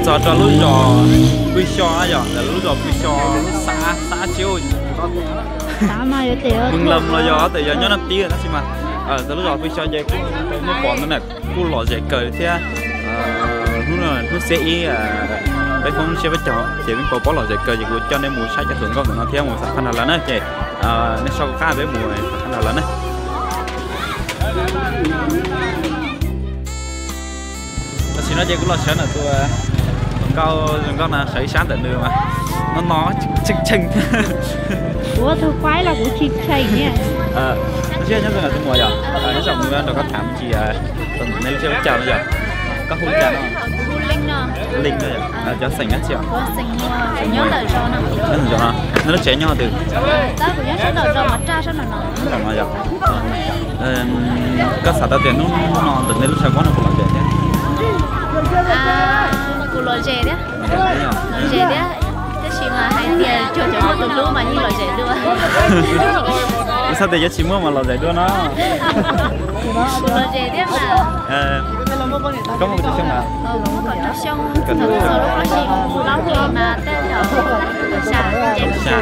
Txog rau lub zos Pw Xyo yom, ntawm lub zos Pw Xyo, lub xav, xav tsis ua Mws Lom los yog tab sis yog nyob Naj Tib tab sis mas txog lub zos Pw Xyo ces kuj muaj pom no na, kuj lom zem kawg thiab. Hnub xiab ib peb Hmoob siab peb caug ces peb pom lom zem kawg ces kuv coj nej mus saib cov hluas nkauj ntawm no thiab mus xam phaj nrog lawv na ces nej sau qab peb mus xam phaj nrog lawv na. Tam sim no ces kuv los sawv ntawm tus hluas nkauj zoo nkauj no, sawv ib sab ntawm nws mas no no tshee tshee. Kuv tus faib los kuv tshee tshee thiab. Nyob zoo tus muam yom, nyob zoo, kuv nrog koj tham tsis tau nej lub siab lub cav no yom. Koj hu li cas no? Hu Leej no yom. Cov xeem dab tsi os? Nyob ntawm zos no. Nej lub tsev nyob twg? Kuv nyob sab nraum zos Mov Raj sab nraum no. Koj xav tau tias hnub no ntawm nej lub sab kob no puas lom zem thiab? Kuv lom zem thiab. Lom zem thiab, tab sis mas hais tias cuag cov muaj tus hlub mas yeej lom zem dua. Xav tias yuav tsis muaj mas lom zem dua no. Lom zem thiab mas. Koj muaj kaum tsawg xyoo na? Kaum tsawg xyoo, thaum kuv txog lub plaub hlis mas tej zaum kaum xya,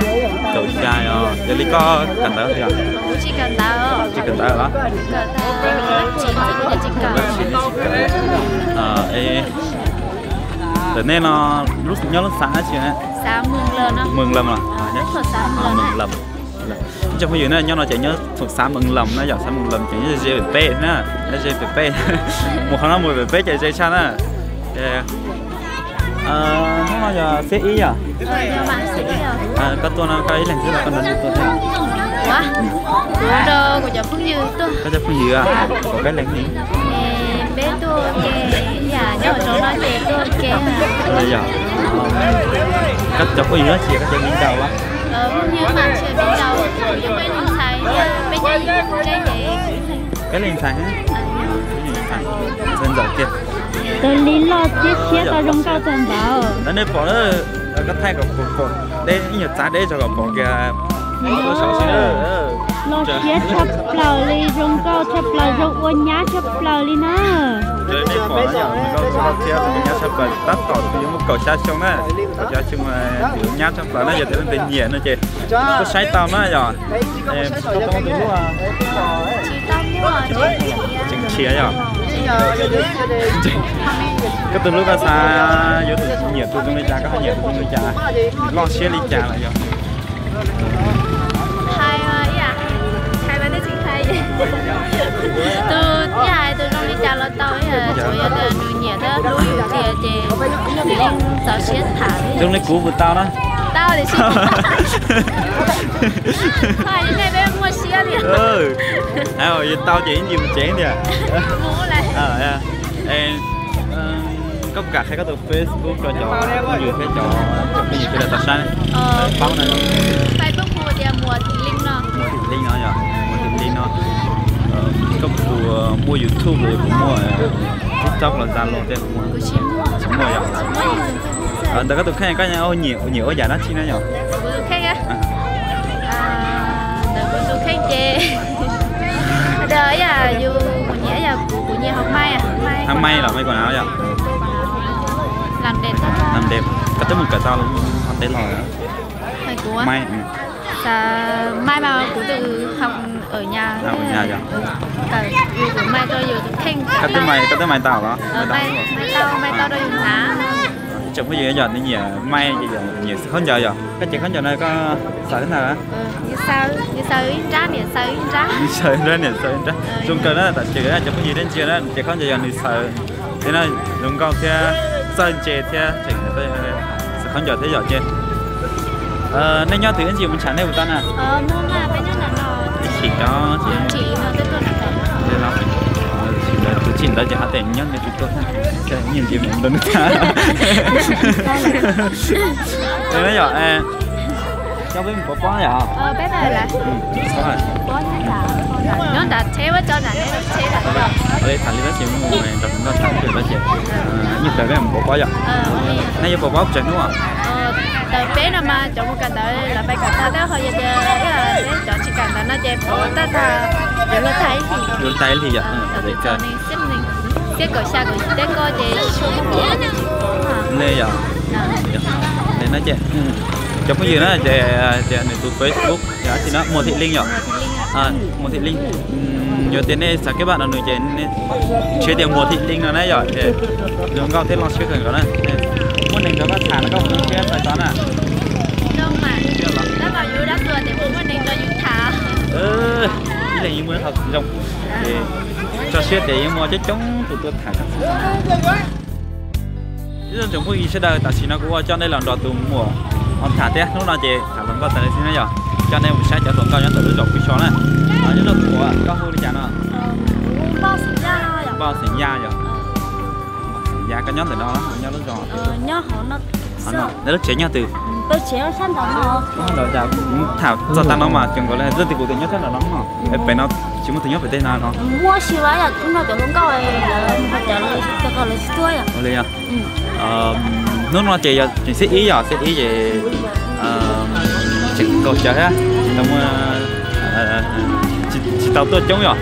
kaum xya os. Yog li koj kawm ntawv tiag? Kuv tsis kawm ntawv. Tsis kawm ntawv los? Kawm tsis kawm. Ntawm nej no nyob lub xav dab tsi? Mws Lom los? Mws Lom. Ib tsoom phooj ywg na, nyob no ces nyob xav Mws Lom na yom, xav Mws Lom ces nyob ze pem peb na, nyob ze pem peb. Mus qhov no mus pem peb ces ze tshaj na. Hnub no yog xiab ib yom? Koj tuaj no koj ib leeg xwb los koj nrog leej twg tuaj thiab? Kuv nrog kuv cov phooj ywg tuaj. Koj cov phooj ywg pom peb leeg li? Peb tuaj ua ke, yam nyob hauv zos no ces tuaj ua ke. Yog, koj cov phooj ywg dab tsi, koj cov viv ncaus los? Phooj ywg mas tsis yog viv ncaus, kuv cov phooj ywg ntxhais, peb nyob ib tsev ces. Peb leeg ntxhais, ntxhais ntxawm tiag. Tus li loj thiab siab tau zoo nkauj tag npaum. Lawv nej pom, koj thaij kom pom, deb ib nyuag txav deb zog kom pom kiag. Loj siab tshaj plaws li, zoo nkauj tshaj plaws, zoo ua nyab tshaj plaws li na. Nej pom no yog zoo nkauj thiab zoo ua nyab tshaj plaws, tab tom yuav muaj kaum xya xyoo na, kaum xya xyoo, ua nyab tshaj plaws na, yog tias leej twg nyiam no ces tuaj saib tau na yom. Tsis tau muaj tus hlub. Tseem khiav yom. Koj tus hlub koj xav yuav tus nyiam tus zoo li cas, koj ho nyiam tus zoo li cas, nws loj siab li cas los yog? Hais mas, hais mas twb tsis hais. Tus, ib hais tus zoo li cas los tau, tsuas yog tias nws nyiam thiab hlub yus tiag ces nws yeej txaus siab tham li. Zoo li kuv puas tau na? Tau tiam sis hais li nej peb muaj siab li. Hais yog tau ces ib ntsis mus tsev tiag. Koj puas kam qhia koj tus Facebook rau cov phooj ywg thiab cov phooj ywg sawv daws tau saib paub na? Facebook hu tias Muas Thim Leej no. Muas Thim Leej no yom, Muas Thim Leej no. Koj puas muaj YouTube los yog puas muaj TikTok los Zalo tej? Tsis muaj yom. Ntawm koj tus kheej koj nyiam ua yam dab tsi na yom? Kuv tus kheej, ntawm kuv tus kheej ces, yam yus kuv nyiam, yam kuv, kuv nyiam hauv mai, hauv mai los mai kom na yom. Làm đẹp. Koj twb mus kawm tau hov teb los? Kuv, mai mas kuv tus hauv Kawm, yus tus mai rau yus tus kheej. Koj twb mai tau los? Mai tau, mai tau rau yus hnav. Tsoom phooj ywg yog nws nyiam mai ces yog nyiam xaws khaub ncaws yom. Koj cev khaub ncaws no koj xaws ntag? Yus xaws ib nrab, niam xaws ib nrab. Xaws ib nrab, niam xaws ib nrab. Zoo kawg na, tam sim cov phooj ywg nej ntsia na, cev khaub ncaws yog nws xaws thiab na, zoo nkauj thiab, txawj ntse thiab, tseem xaws khaub ncaws thiab yom ces. Nej nyob twg ib ntsis mus ntshav nej puas tau na? Ib chim rau, tus chim ntawd ces hov tias nyob nws tus tuaj, ib ntsis mus nrog nws tham. Yog, coj peb mus pov pob yom. Tham li tab sis mus nrog tus nkauj tham tab sis, ib pliag peb mus pov pob yom. Nej yuav pov pob tsawg hnub? Tawm peb no mas cov mus kawm ntawv lawv pais kawm tag thiab, ho yog tias peb cov tsis kawm ntawv no ces pov tag tag, yuav luag tag ib hlis. Yuav luag tag ib hlis yom. Txog nees xiab kaum xya kaum yim tej ko ces tsis tshua muaj pov. Li yom, li no ces cov phooj ywg na ces tias nws tus Facebook yog dab tsi no, Muas Thim Leej yom. Muas Thim Leej, yog tias nej xav kev pab no nws ces nej nrhiav tias Muas Thim Leej no na yom, ces luag nkauj thiab loj siab kawg nkaus na. Muaj neeg nrog koj tham no koj puas zoo siab txais tos na? Ib leeg yeej muaj qhov zoo, ces tso siab tias yeej muaj coob coob tus tuaj tham. Ib tsoom phooj ywg sawv daws, tam sim no kuv ua coj nej los nrog tus muam tham thiab, hnub no ces tham hluas nkauj tas li xwb na yom. Coj nej mus saib cov hluas nkauj nyob ntawm lub zos Pub So na. Nyob rau tus muam koj hu li cas no? Npauj Xeem Yaj yom. Npauj Xeem Yaj, koj nyob ntawm no, nyob lub zos, nyob lub tsev nyob twg? Tham txog tag no mas cov nkaus li leej twg kuv tias nyob sab nram no, pem no tsis muaj tus nyob pem tej no no. Ua li yog, hnub no ces yog tseem xiab ib yom, xiab ib ces tseem kaum cawv thiab, tsis tau tuaj coob yom.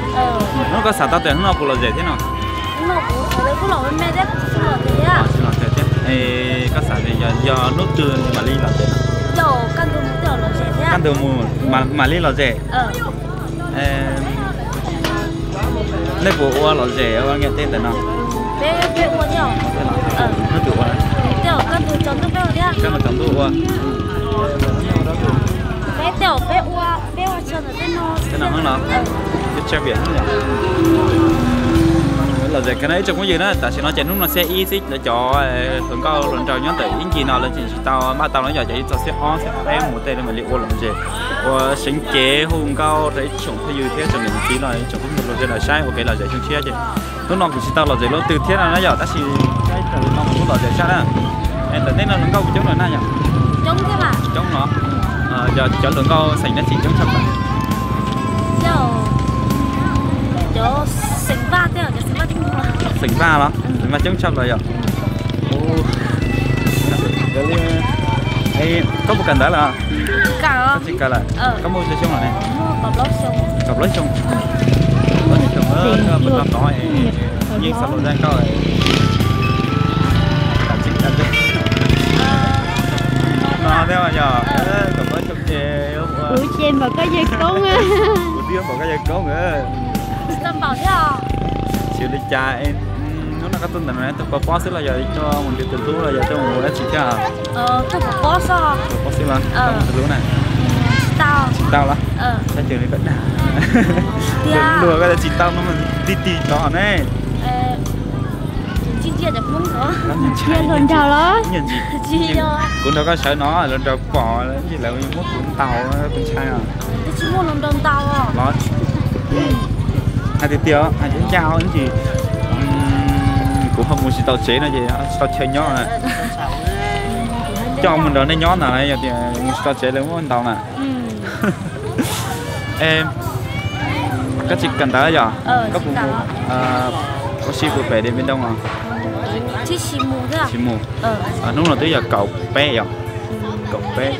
Hnub koj xav tau tias hnub no puas lom zem thiab no? Koj xav tias yog hnub twg mam li lom zem? Kaj ntug mus mam li lom zem. Nej puas ua lom zem ua nyiaj tej ntawm no? Hnub twg ua? Kaj ntug tsaus ntuj ua. Lom zem kawg no ib tsoom phooj ywg na, tam sim no ces hnub no xiab ib xwb, lawv cov hluas nkauj hluas nraug nyob ntawm ib ncig no lawv tseem tsis tau npaj tau no yom, ces ib txog xiab ob xiab peb mus tej lawv mam li ua lom zem, ua seev cev hu nkauj rau ib tsoom phooj ywg thiab tsoom niam txiv los ib tsoom phooj ywg los sawv daws saib ua kev lom zem xyoo tshiab ces hnub no kuv tsis tau lom zem lub twg thiab no na yom, tab sis no kuv lom zem tshaj na. Ntawm nej no hluas nkauj puas coob lawm na yom? Coob los? Yog cov hluas nkauj xeem dab tsi coob tshaj plaws? Xeem Vaj los? Xeem Vaj coob tshaj plaws yom? Koj puas kawm ntawv lawm? Tsis kawm lawm. Koj muaj tsawg xyoo lawm ne? Kaum plaub xyoo. Kaum plaub xyoo, tod yeej xav lom zem kawg. No thiab yog kaum plaub xyoo ces kuv ces npaum koj yawg koob, kuv twb npaum koj yawg koob. Xyov li cas, hnub no koj tuaj ntawm no tuaj pov pob xwb los yog tuaj mus nrhiav tus hlub los yog tuaj mus dab tsi thiab? Pov pob xwb los mus tus hlub na? Tsis tau los? Koj cia li koj dag. Luag koj tsis tau no mas ti ti tod ne. Ntsia hluas nraug los? Kuv nrog koj sawv no hluas nraug pom ntsis lawv muab kuv ntaus kuv ntshai os. Los hais tiag tiag, hais ncaj ncaj ntsis. Kuv ho mus tsis tau tsev no ces tsis tau chaw nyob. Coj mus nrog nej nyob ntag, yog tias mus tsis tau tsev lawv muab ntaus na. Koj tsis kawm ntawv yog? Koj puas mus ua si puas pem Điện Biên Đông os? Tsis mus. Hnub no twb yog kaum peb yom? Kaum peb.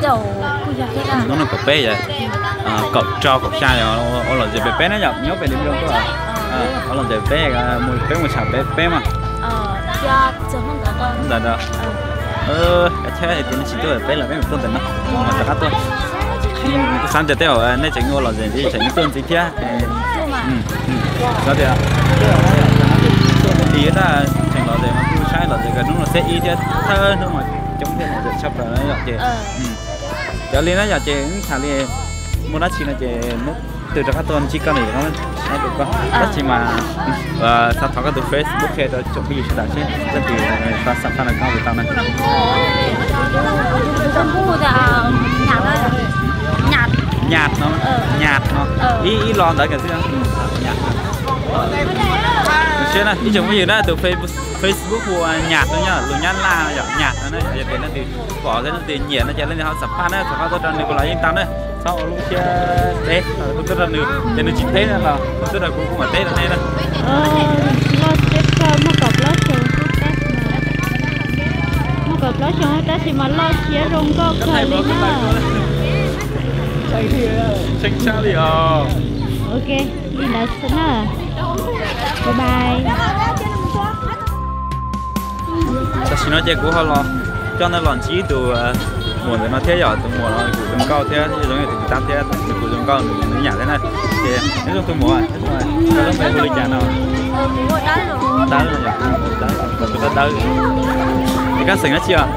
Hnub no kaum peb yom? Kaum rau kaum xya yog ua lom zem pem peb na yom, nyob pem Điện Biên Đông tuaj. Ua lom zem peb, peb mus tsham pem peb mas. Ntawm no, kav tsij tias nej tsis tuaj peb los peb mus tuaj ntawm no, mas rov qab tuaj. Kuv xav tias tej zaum nej tseem ua lom zem ntxiv, tseem tuaj ntxiv thiab. Xav tias tuaj mus tis na, tseem lom zem mas kuj saib lom zem, hnub no xiab ib thiab thawj hnub mas coob thiab lom zem tshaj plaws na yom ces. Cov li na yom ces tham li muaj dab tsi no ces hnub twg rov qab tuaj ntsib koj na yom, saib rau koj. Tab sis mas xav thov koj tus Facebook qhia rau tsoom phooj ywg sawv daws seb leej twg xav xav no koj hu tau na. Nyas no, Nyas no, ib lo ntawd kiag xwb. Nyas. Siab na ib tsoom phooj ywg na, tus Facebook hu Nyas no yom, lus Nyab Laj yom, Nyas no na, yog tias leej twg pom leej twg nyiam no ces leej twg ho xam phaj na, xam phaj tuaj rau nws kuj los yeej tau na. Txhob ua lub siab teb, hu tuaj rau nws ces nws tsis teb no los hu tuaj rau kuv kuv mam teb rau nej na. Loj siab kawg, muaj kaum plaub xyoo, muaj kaum plaub xyoo tab sis mas loj siab zoo nkauj kawg li na. Tseeb tshaj li os. Ok, li ntawd xwb na. Bye bye. Tam sim no ces kuv ho los coj nej los ntsib tus muam ntawm no thiab yom, tus muam no kuj zoo nkauj thiab, zoo yam tus tab thiab, nws kuj zoo nkauj, nws nyam thiab na. Ces neb zoo tus muam, neb zoo hu li cas no? Dawb no yom, Dawb, tus Dawb Dawb. Es koj xeem dab tsi os?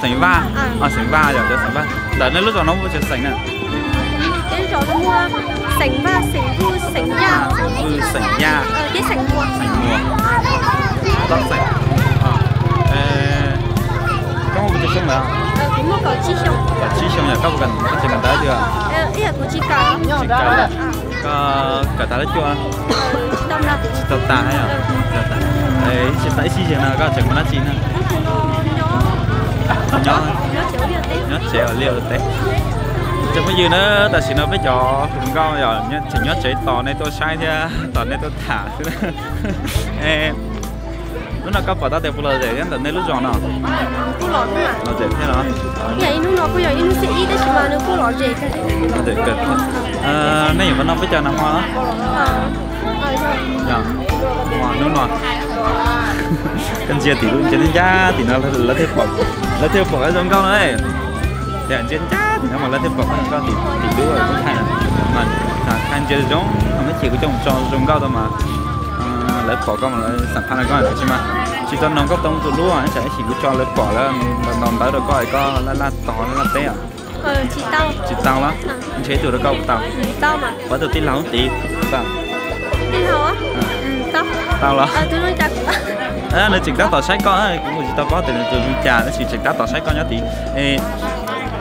Xeem Vaj, xeem Vaj yom, cov xeem Vaj. Ntawm nej lub zos no muaj tsawg xeem na? Xeem Vaj, xeem Vwj, xeem Yaj, xeem Vwj, xeem Yaj, xeem Muas, xeem Muas, tau xeem. Koj muaj pes tsawg xyoo lawm? Kaum tsib xyoo yom, koj puas kawm tseem kawm ntawv tiag? Tsis kawm. Koj kawm tas lab cuaj? Tsis tau tas yom. Tsis tau tas. Ib sij, ib sij no koj tseem ua dab tsi na? Nyob, nyob tsev ua liaj ua teb. Cov phooj ywg na, tam sim no peb cov hluas nkauj yom, tseem nyob tsev tos nej tuaj saib thiab tos nej tuaj tham xwb. Lub no koj pom tau tias puas lom zem thiab ntawm nej lub zos no? Lom zem thiab los? Nej nyuam qhuav noj peb caug nag hmo? Hnub no koj ntsia tim lub, ntsia ncaj tim no lawv thiaj pom, lawv thiaj pom koj zoo nkauj no. Tias ntsia ncaj tim no mas lawv thiaj pom koj zoo nkauj tim lub lub thaij no. Mas thaij ntsia zoo no ces kuv coj mus tso zoo nkauj tau mas lawv pom koj mas lawv xam phaj no koj tsis mas. Tsis tau noog koj tau tus hlub, tsam ib chim kuv tso lawv pom lawv ntaus ntawv rau koj, koj laj laj tos laj laj teb os. Tsis tau los? Ntshe ib tug rau koj puas tau? Pov tus tij laug tid tau? Tij laug tau los? Nws tseem tab tom saib koj, kuv tsis tau paub tias nws tus li cas, tab sis tseem tab tom saib koj nyob tid.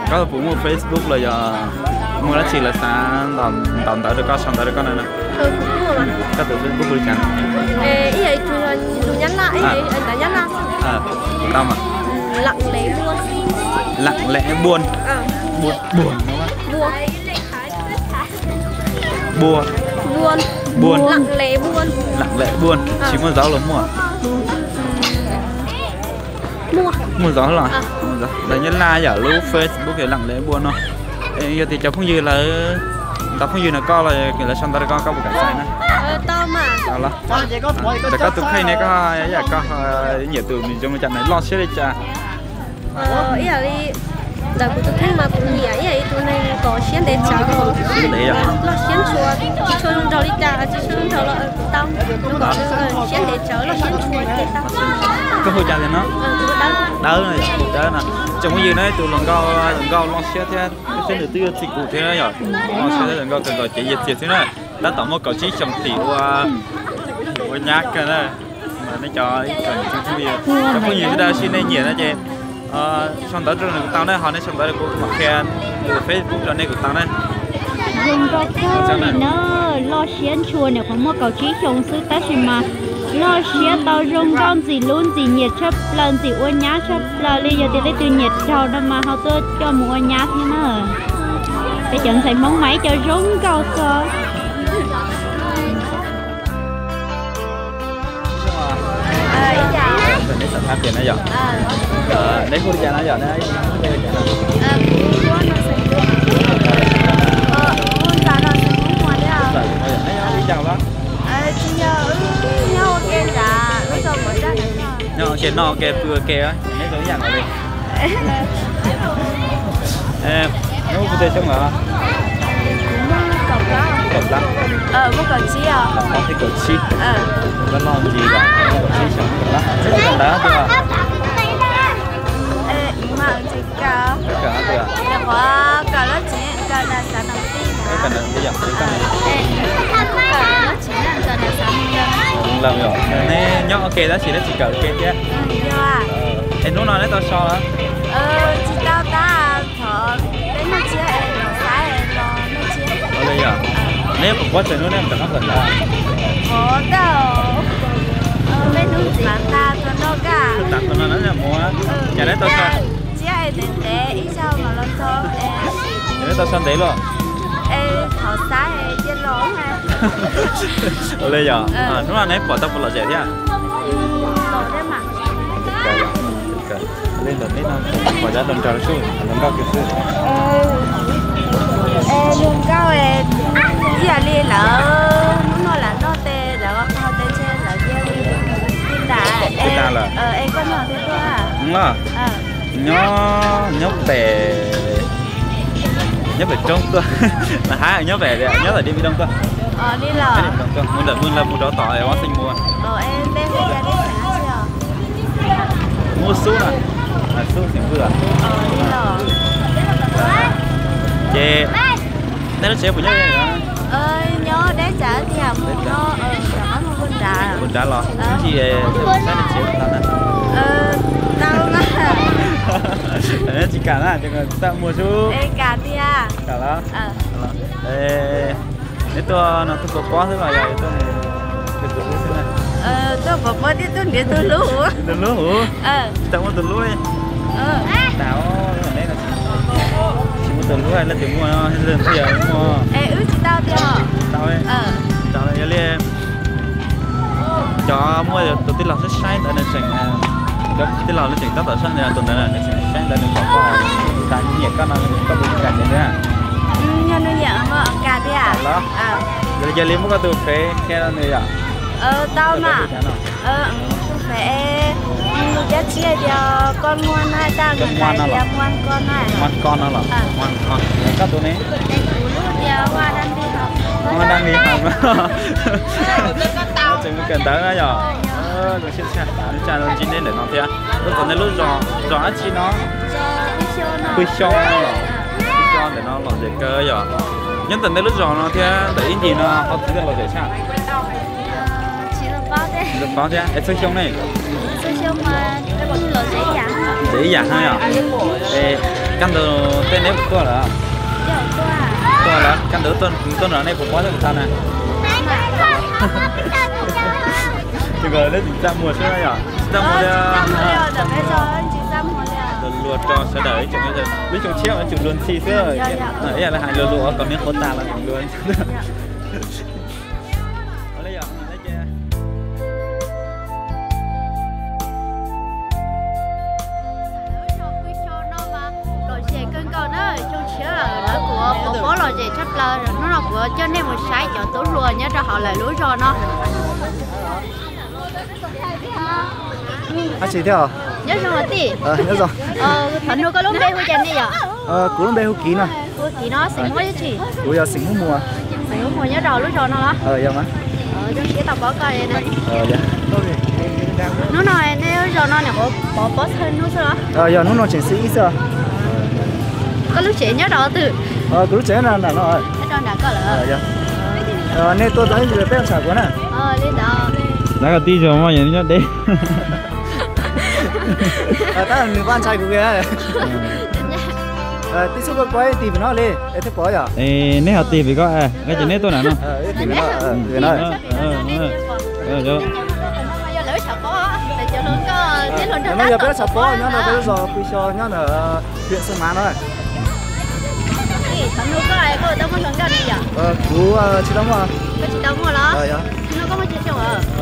Koj puas muaj Facebook los yog muaj dab tsi lawv xav ntaus ntawv rau koj, sau ntawv rau koj no? Koj tus Facebook li cas? Tau mas. Lặng lẽ buôn. Lặng lẽ buôn. Buôn, buôn. Buôn. Buôn. Lặng lẽ buôn. Lặng lẽ buôn. Tsis muaj zaub los muaj? Muaj zaub los? Lawv Nyab Laj yom, lub Facebook yog lặng lẽ buôn no. Yog tias cov phooj ywg lawv, ntau phooj ywg no koj los lawv sau ntawv rau koj, koj puas kam xaim na? Tau los. Ntawm koj tus kheej ne, koj yam koj nyiam tus nws zoo li cas, nws loj siab li cas? Ib yam li ntawm kuv tus kheej mas kuv nyiam ib yam li tus neeg kom siab ntev tsawv, loj siab ntshua, tsis tshua zoo nraug li cas, tsis tshua zoo nraug los kuv tau, zoo kom siab ntev tsawv, loj siab ntshua ces tau. Koj hu cas tiag no? Dawb no, Dawb no. Tsoom phooj ywg no ib tug hluas nkauj, hluas nkauj loj siab thiab, siab nws twb yuav txij kuv thiab yom. Loj siab thiab hluas nkauj kawg nkaus ces yiag txiag xwb na. Tab tom muaj kaum tsib xyoo tim ua, ua nyab kawg na. Mas nej cov phooj ywg sawv daws sib nej nyiam no ces sau ntawv rau nws kuj tau na, ho nej sau ntawv rau kuv mam qhia nws Facebook rau nej kuj tau na. Zoo nkauj kawg li na, loj siab ntshua, nyuam qhuav muaj kaum tsib xyoo xwb tab sis mas loj siab tau zoo nkauj ntxim hlub ntxim nyiam tshaj plaws, ntxim ua nyab tshaj plaws li. Yog tias leej twg nyiam raug no mas ho tuaj coj mus ua nyab thiab na. Peb cov ntxhais Hmoob mas ib co zoo nkauj xwb. Neb xam phaj tias na yom? Neb hu li cas na yom? Neb hu li cas na? Neb hu li cas los? Nyob ua ke nrad, nyob ua ke noj ua ke pw ua ke, neb zoo ib yam nkaus li. Neb muaj pes tsawg xyoo lawm? Kaum plaub. Kaum plaub thiab kaum tsib. Loj loj ntsis los kaum tsib xyoo, kaum plaub. Neb puas kawm ntawv tiag? Kawm tiag. Kawm ntawv tiag. Neb nyob ua ke tab sis neb tsis kawm ua ke thiab? Es hnub no neb tau so los? Tsis tau tab, thov peb hnub tshiab es los saib los hnub tshiab. Ua li yog. Neb puas pom tsawg hnub neb mus rov qab kawm ntawv? Peb hnub ntxiv mas tas tuaj noj kaj. Tas tuaj noj neb mus. Cas neb tau so? Tshiab es ntev ntev ib zaug mas los txog. Neb tau so ntev los? Es thov saib es cia los. Ua li yog. Hnub no neb pom tau puas lom zem thiab? Pom thiab mas. Li ntawd neb no pom dab hluas nraug xwb, hluas nkauj kiag xwb. Es hluas nkauj es ib yam li lawv hnub no lam noj tes lawv ua qhov tes ntshe lawv cia li nram es Lawm. Nyob, nyob pem, nyob pem roob tuaj. Hab nyob pem, nyob tom Điện Biên Đông tuaj. Mus ntawm Mws Lawm mus rau tom Võ Xeem Muas. Muaj Xub no, Xub Xeem Vwj. Ces nej lub tsev puas nyob? Nyob deb tsam tiag, mus nrav los. Ib ntsis saib nej tsev puas tau na. Tsis kam na, txaj muag xwb. Kam tiag. Kam los. Neb tuaj no tuaj pov pob xwb los yog tuaj mus pov pob xwb na? Tuaj pov pob thiab tuaj nrhiav tus hlub. Tus hlub? Tsis tau muaj tus hlub li. Tas, neb no tsis muaj tus hlub, leej twg muaj no leej twg muaj. Wb tsis tau tiag. Tsis tau, tsis tau, yog li cov muaj tus tij laug saib saib ntawd nws tseem, cov tij laug nws tseem tab tom saib ntawd, tus ntawd nws tseem saib ntawd nws pom koj, tas nyiam koj no koj puas kam nws thiab? Yog nws nyiam mas kam tiag. Los, yog li muab koj tus Face qhia rau nws yom. Tau mas. Tus Face, nws cab tsis hais tias koj muaj na, tab koj muaj na, muaj koj no los, koj tus ne? Kuv lub tias Hoa Đăng Đi Học. Hoa Đăng Đi Học. Tseem mus kawm ntawv na yom. Zoo siab tshaj, zoo tshaj los ntsib neb ntawm no thiab. Lub, tom nej lub zos, zos dab tsi no? Pw Xyooj no los, Pw Xyooj ntawm no lom zem kawg yom. Nyob ntawm nej lub zos no thiab ntawm ib ncig no ho twg lom zem tshaj? Tsis paub thiab. Es txhua xyoo ne? Txhua xyoo mas lom zem ib yam. Lom zem ib yam thiab yom. Es kaj ntug tej neb puas tuaj lawm? Tuaj lawm, kaj ntug tuaj nrog nej puas pom thiab puas tau na? Tus ko neb tsis txaj muag xwb yom, tsis txaj muag li. Luag luag rau sawv daws ib tsoom, lub xyoo tshiab mas tsum luag ntxhi xwb. Ib yam li hais luag luag ua kom neb qhuav tas los luag. Lom zem kawg nkaus na, xyoo tshiab lawm kuv pov pob lom zem tshaj plaws. Hnub no kuv coj nej mus saib cov tub hluas nyob rau hauv lawv lub zos no. Dab tsi thiab os? Nyob zoo os tij. Nyob zoo. Thov nug koj lub npe hu cas nej yom? Kuv lub npe hu Kiv no. Hu Kiv no xeem Hmoob dab tsi? Kuv yog xeem Hmoob Muas. Xeem Hmoob Muas nyob rau lub zos no los? Yog mas. Zoo siab tau pom koj na. Hnub no nej lub zos no nyuam qhuav pov pob txhawv hnub xwb los? Yog hnub no tseem xib ib xwb os. Koj lub tsev nyob rau twg? Kuv lub tsev nyob nram no. Nyob rau nram koj lawm. Nej tuaj tau ib ntsis peb tsham kuv na. Li ntawd. Lawv tij zos mas nyob deb. Tab nws vaj ntshai kuv kiag. Tib txhub koj koj ib tig pem no li es thiaj pom yom. Nej ho tig pem ko, koj ces neb tuaj nram no. No yog peb lub tshav pob nyob ntawm peb lub zos Pw Xyooj nyob ntawm huyện Sông Mã no. Kuv tsis tau muaj. Koj tsis tau muaj los?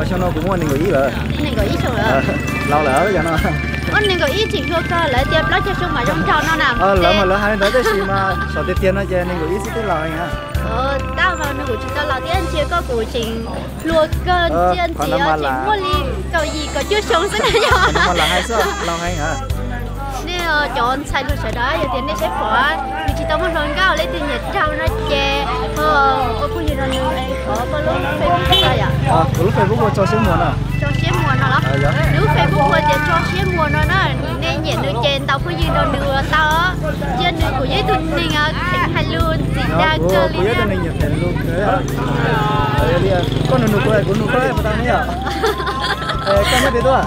Xyoo no kuv muaj nees nkaum ib lawm. Nees nkaum ib xyoo lawm. Laus lawm yog no. Ua nees nkaum ib tseem hluas kawg, lawv tias plaub caug xyoo mas zoo nraug no na. Lawv mas lawv hais li ntawd tab sis mas xyov tiag tiag no ces nees nkaum ib xwb twb laus heev na. Tab mas nws kuj tsis tau laus thiab, ntsia koj kuj tseem hluas kawg, ntsia ntxim tseem muaj li kaum yim kaum cuaj xyoo xwb na yog. Nej cov ntxhais hluas sawv daws yog tias nej saib pom nws tsis tau muaj hluas nkauj, leej twg nyiam raug no ces ua phooj ywg rau nws, thov koj lub Facebook tso yom. Kuv lub Facebook hu Tso Siab Muas no. Tso Siab Muas no los? Nws lub Facebook hu tias Tso Siab Muas no na. Nej nyiam nws ces ntaus phooj ywg rau nws ua tau. Ntsia nws kuj yog ib tug neeg kheev hais lus ntxim dag kawg li thiab. Koj nug nug kuv, kuv nug koj puas tau ne yom? Koj nyob twg tuaj?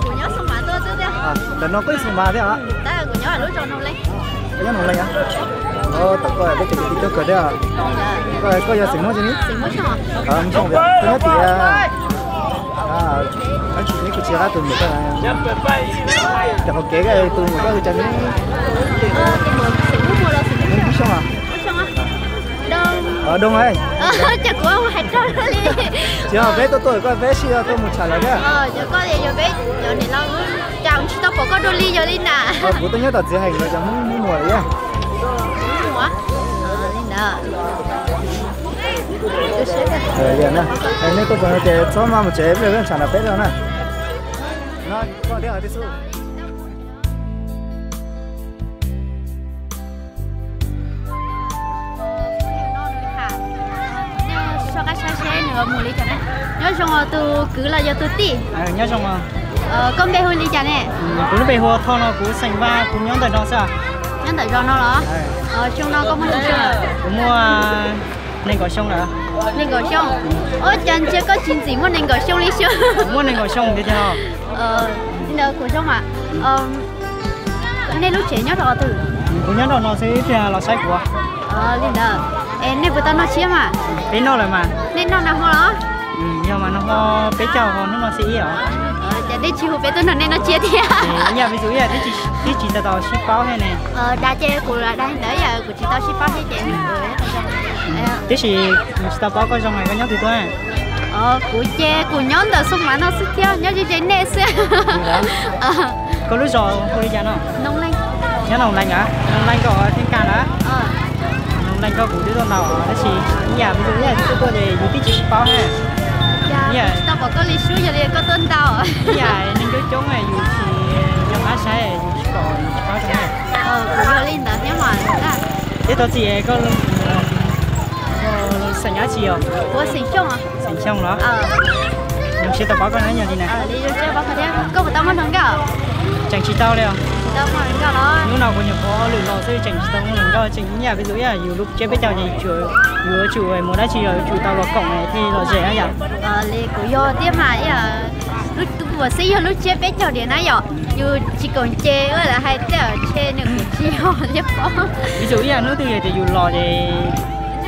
Kuv nyob Xoo Mas tuaj xwb thiab. Ntawm no koj Xoo Mas thiab os? Kuv nyob lub zos Noog Leej. Koj nyob Noog Leej os? Tom koj peb cov kwv tij tuaj kawg thiab. Koj yog xeem Hmoob tsi ne? Xeem Hmoob Xyooj. Koj nyob tim, neb kuj tsis hais tus muam koj, cov qhov kev tus muam koj hu cas ne? Xeem Hmoob Xyooj os? Doo. Ces kuv hais raug li. Tsis yog peb tuaj tuaj koj peb sib tuaj mus tsham lawv thiab. Yog koj, yog peb cov niam laus cas tsis tau pom koj dua li yog li na. Kuv tuaj nyob tom txiv heem lawv cov Hmoob Muas thiab. Li ntawd. Nej tuaj txog ces txhob maj mus tsev, peb tsham nram peb lawm na. No, koj thiab tib xub. Nej soj qab saib seb nws mus li cas ne. Nyob zoo os tus kwv los yog tus tij? Nyob zoo. Koj npe hu li cas ne? Kuv lub npe hu ua Thoj no, kuv xeem Vaj, kuv nyob ntawm no xwb. Nyob ntawm zos no los? Xyoo no koj muaj hais xyoo? Kuv muaj nees nkaum xyoo lawm. Nees nkaum xyoo? Ua cas ntsia koj tsis ntxim muaj nees nkaum xyoo li xyoo. Muaj nees nkaum xyoo tiag tiag os. Li ntawd kuv xyoo mas. Nej lub tsev nyob rau qhov twg? Kuv nyob rau no xwb, ib pliag los saib kuv. Li ntawd, es nej puas tau noj tshiab mas? Peb noj lawm mas. Nej noj nag hmo los? Yog mas, nag hmo peb caug, ho hnub no xiab ib os. Ces nej tsis hu peb tuaj nrog nej noj tshiab thiab? Ib yam li tus ib yam, twb tsis tau sib paub thiab ne. Dag ces kuv dag li ntawd yam kuv tsis tau sib paub thiab ces. Tiam sis kuv tsis tau paub koj zoo, koj nyob twg tuaj? Kuv ces kuv nyob ntawm Xoo Mav no xwb thiab, nyob ze ze nej xwb. Koj lub zos hu li cas no? Nyob Noom Lees a? Noom Lees koj thiaj kaj lawm. Noom Lees koj kuv twb tuaj ntau tab sis ib yam li tus ib yam, tuaj tuaj ces yus twb tsis sib paub na. Ib yam tsis tau pom koj li sub yog li koj tuaj ntau. Ib yam neeg coob coob yus tsis nco qab saib, yus tsis pom yus tsis paub zoo na. Kuv yog li ntawd thiab mas. Thiab tau txim koj xeem dab tsi os? Kuv xeem Xyooj. Xeem Xyooj los? Zoo siab tau paub koj na, yog li na. Koj puas tau muaj hluas nkauj? Tseem tsis tau li os. Hnub no kuv nyuam qhuav lwm los xwb, tseem tsis tau muaj hluas nkauj, tseem ib yam peb tus ib yam, yus lub tsiab peb caug ces yus yuav tsum mus dab tsi los yuav tsum tau los koom thiaj lom zem na yom. Li kuv yog thiab mas, lub tus kuv xib yog lub tsiab peb caug diam na yom, yus tsis koom ces ua lawv hais tej tshe nws kuv tsis yog li pom. Ib txwm ib yam hnub twg yog tias yus los ces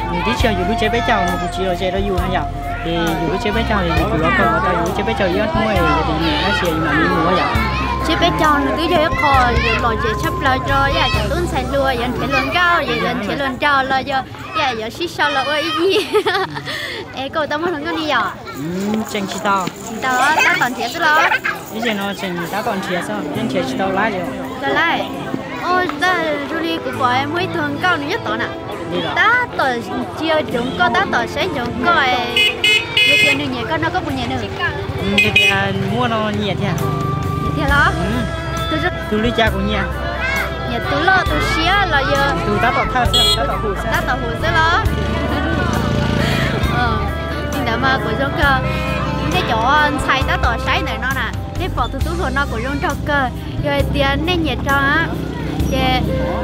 nws twb tsis yog yus lub tsiab peb caug, nws kuj tsis lom zem rau yus na yom. Ces yus lub tsiab peb caug ces yus kuj los koom tau yus lub tsiab peb caug ib ob hnub, yog tias nws tab sis yus mam li mus yom. Tsiab peb caug nws twb yog ib qho lom zem tshaj plaws rau ib yam cov tub ntxhais hluas yuav nrhiav hluas nkauj, yuav nrhiav hluas nraug los yog ib yam yuav sib sau los ua ib yig. Es koj tau muaj hluas nkauj ni yom? Tseem tsis tau. Tsis tau, tab tom nrhiav xwb los? Ib zaug no tseem tab tom nrhiav xwb, yeej nrhiav tsis tau laib li. Tau laib. Ua cas zoo li kuv pom muaj ib tug nkauj nws nyob tod na. Tab tom ntsia ntsoov koj, tab tom saib ntsoov koj, yog tias nws nyiam koj no koj puas nyiam nws? Yog tias muaj no nyiam tiag. Nyiam tiag los? Tus li cas kuv nyiam. Nyiam tus loj tus siab los yog tus tab tom thawj xwb, tab tom hum xwb los? Li ntawd mas kuv zoo kawg. Nej cov ntxhais tab tom saib ntawm no na, nej pom tus tub hluas no kuv zoo nraug kawg. Yog hais tias nej nyiam rau, ces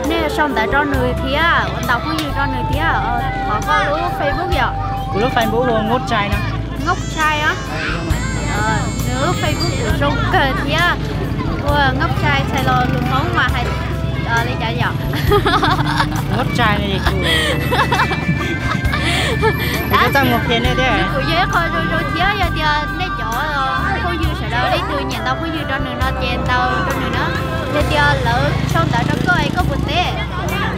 nej sau ntawv rau nws thiab, ua ntaus phooj ywg rau nws thiab. Thov koj lub Facebook yom? Kuv lub Facebook hu ua Nkauj Tshais no. Nkauj Tshais os? Nws lub Facebook kuj zoo kawg thiab. Ua Nkauj Tshais, txhais los lus Hmoob mas hais li cas yom? Nkauj Tshais no es kuv txaj muag qhia nej thiab. Kuv yog ib qho zoo zoo thiab, yog tias nej cov phooj ywg sawv daws leej twg nyiam ntaus phooj ywg rau nws no ces ntaus rau nws na. Yog tias lawv sau ntawv rau koj es koj puas teb?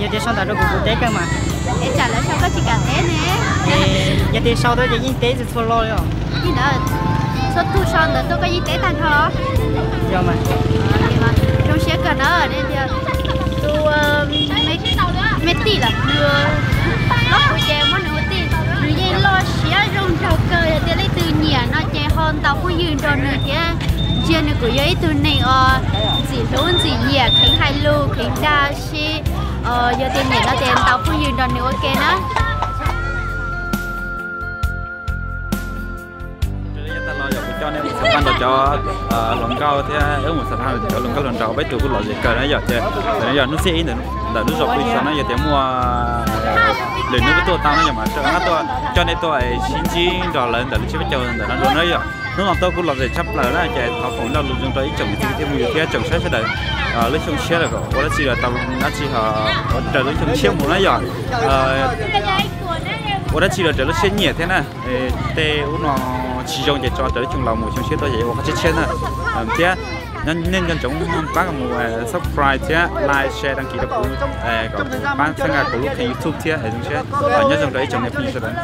Yog tias sau ntawv rau kuv, kuv teb kawg mas. Es tsam lawv sau koj tsis kam teb ne? Yog tias sau tuaj ces yeej teb txhua txhua lo li os. Li ntawd, txhua tus sau ntawv tuaj koj yeej teb tag nrho? Yog mas. Zoo siab kawg na, tus me tij los nws loj kuv ces muab nws ua tij, nws yeej loj siab zoo nraug kawg. Yog tias leej twg nyiam no ces ho ntaus phooj ywg nrog nws thiab. Ntsia nws kuj yog ib tug neeg uas ntxim hlub ntxim nyiam, kheev hais lus kheev dag, sib, yog tias nyiam no ces ntaus phooj ywg nrog nws ua ke na. Tag los yog kuv coj nej mus xam phaj nrog cov hluas nkauj thiab, wb mus xam phaj cov hluas nkauj hluas nraug, peb tug kuj lom zem kawg na yom. Ces ntawm no yog hnub xiab ib ntawm lub ntuj zaum peb xyoo na, yog tias muaj lwm hnub peb tuaj tau na yom, mas rov qab tuaj coj nej tuaj sib ntsib nrog lawv ntawm lub tsiab peb caug ntawm no dua na yom. Hnub no tuaj kuj lom zem tshaj plaws na, ces thov foom ib lo lus zoo rau ib tsoom niam txiv kwv tij phooj ywg thiab tsoom saib sawv daws lub xyoo tshiab lawm kom ua dab tsi los tau dab tsi, ho ua raws lub xyoo tshiab mus na yom. Ua dab tsi los raws lub siab nyiam thiab na. Tej ub no tsis zoo ces tso raws lub xyoo laus mus, xyoo tshiab tuaj ces ua qhov tshiab tshiab na. Thiab nej nco ntsoov pab mus subscribe thiab like, share, đăng ký rau kuv, kom pab txhawb nqa kuv lub kênh YouTube thiab. Zoo siab, nyob zoo rau ib tsoom niam phooj ywg sawv daws.